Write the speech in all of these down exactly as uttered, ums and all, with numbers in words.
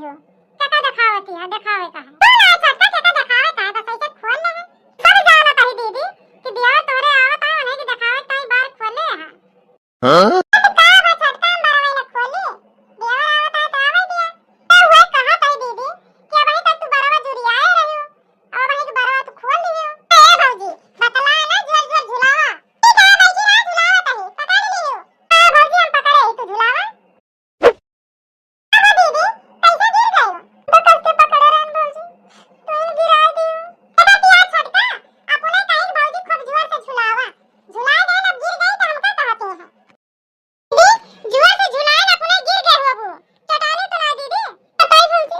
हो। केका देखावत है, देखावे का है? तू ना छोटका, केका देखावे का है, बस ऐसे खोल ले है। सब जानत है दीदी कि देवर तोहरे आवत है, उन्हें के देखावे का है, बार खोले है। हाँ? तो का बा छोटका, हम बरवा ना खोली? देवर आवत है तो आवे दिया। तो वही कहत है दीदी कि अबहीं तक तू बरवा जुरियाए रही हो, अब वही के बरवा तू खोल दियो। ए भौजी, बतला ना, जोर जोर झुलावा। ठीक है, बैठी रहा, झुलावा तही, पकड़ लियो। हाँ भौजी, हम पकड़े ही, तू झुलावा। अरे दीदी, कैसे गिर गए हो? तो कैसे पकड़े रहन भौजी, तू ही गिरा दियो। ए बतिया छोटका, अपने कहीं भौजी खूब जोर से झुलावा। झुला दे, अब गिर गई तो हमका कहते हैं। दीदी, जुआ से झुलाए ना, अपने गिर गए हो अबू। चटानी तो ना दीदी। बताई भौजी,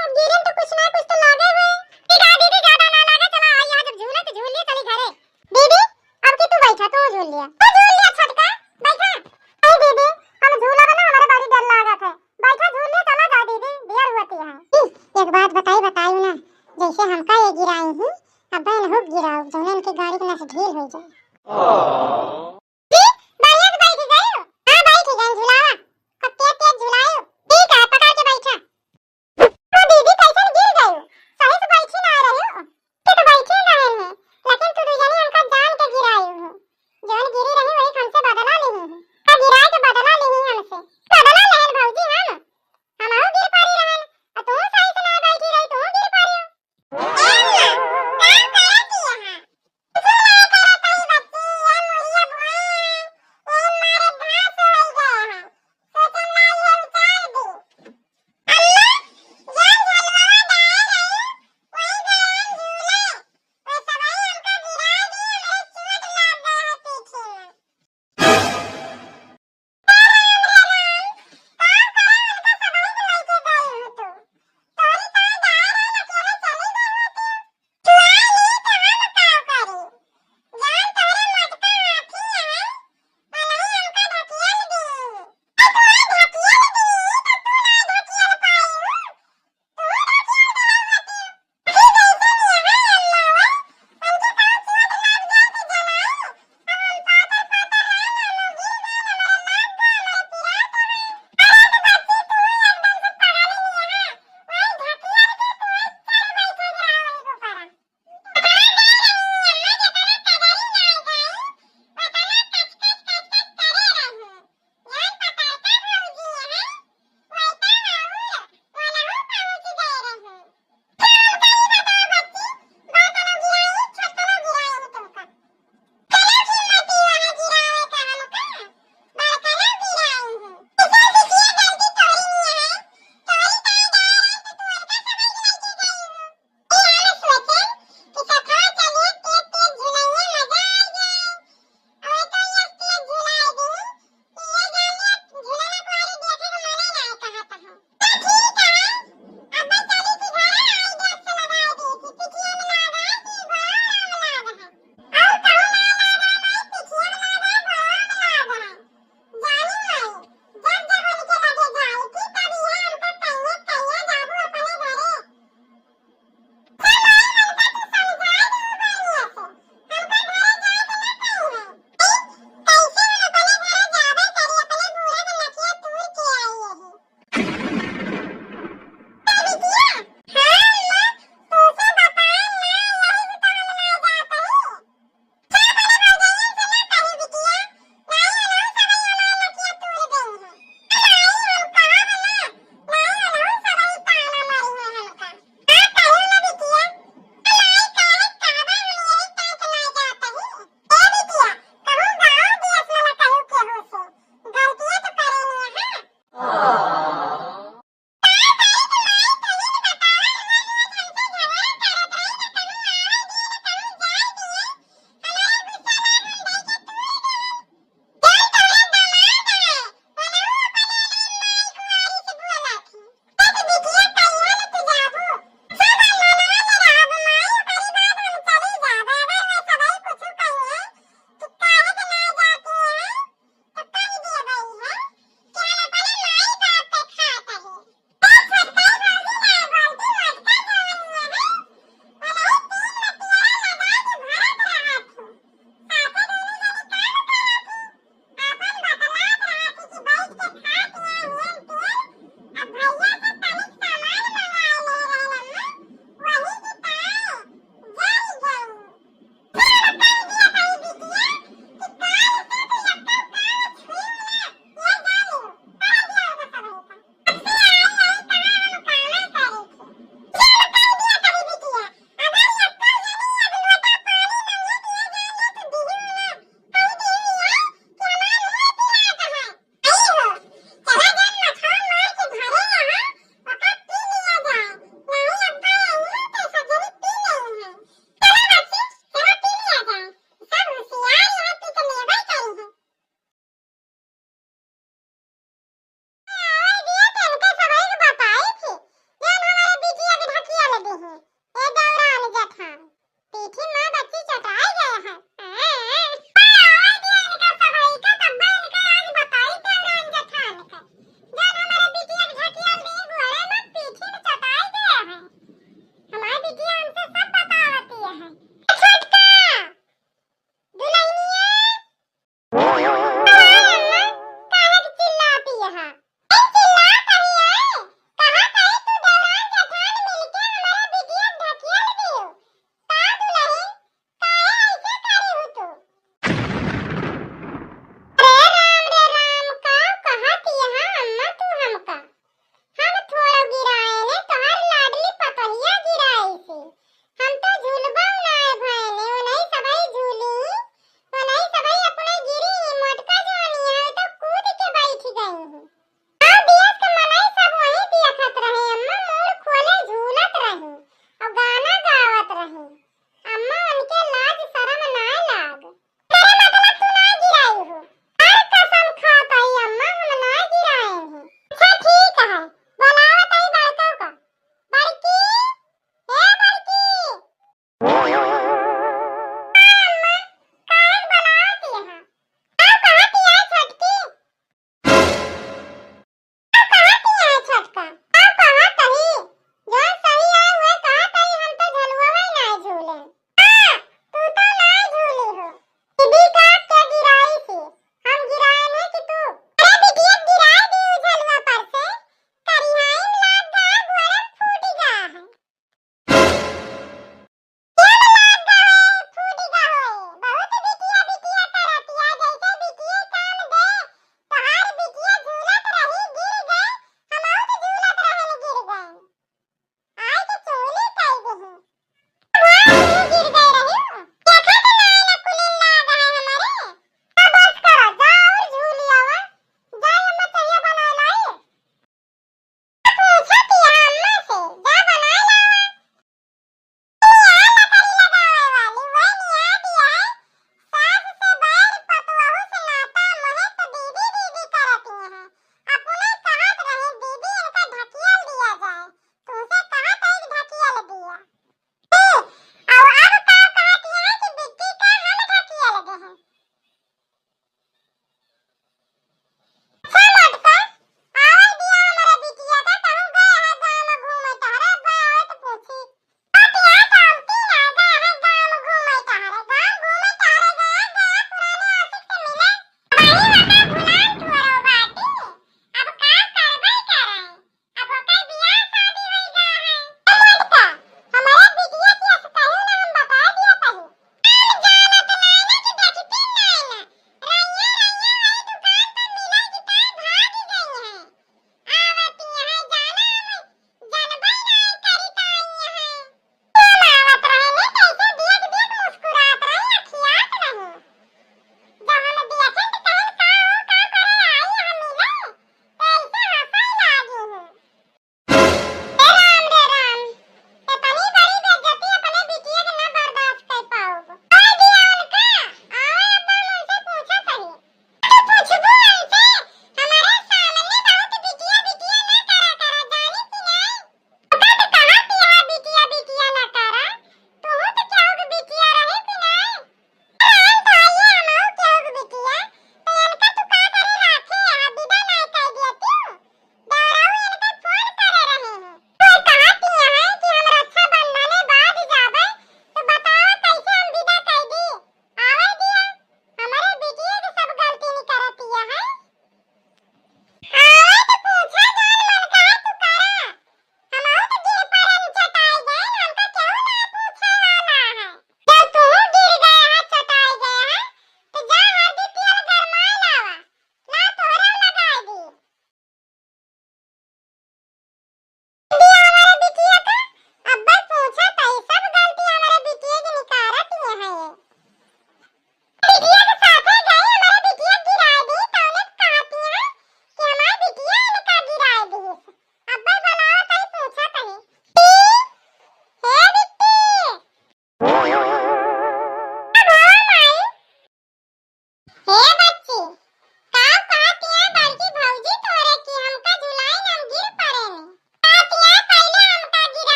हम गिरन तो कुछ ना कुछ तो लागे हुए। ठीक है दीदी, ज्यादा ना लागे, चला आई, आज अब झूले तो झूल लिए, चली घरे। दीदी, अब की तू बैठा, तू झूल लिया। तो झूल लिया छोटका, बैठा। नहीं दीदी, हम झूला ना, हमारे बड़ी डर लागत है। बैठा, झूल लिया, चला जा दीदी, देर होती है। ई, एक बात बताई, बताई ना, जैसे हमका ये गिराई ही, अब बहन हो गिराओ, जौन इनके गाड़ी के नस ढील हो जाए।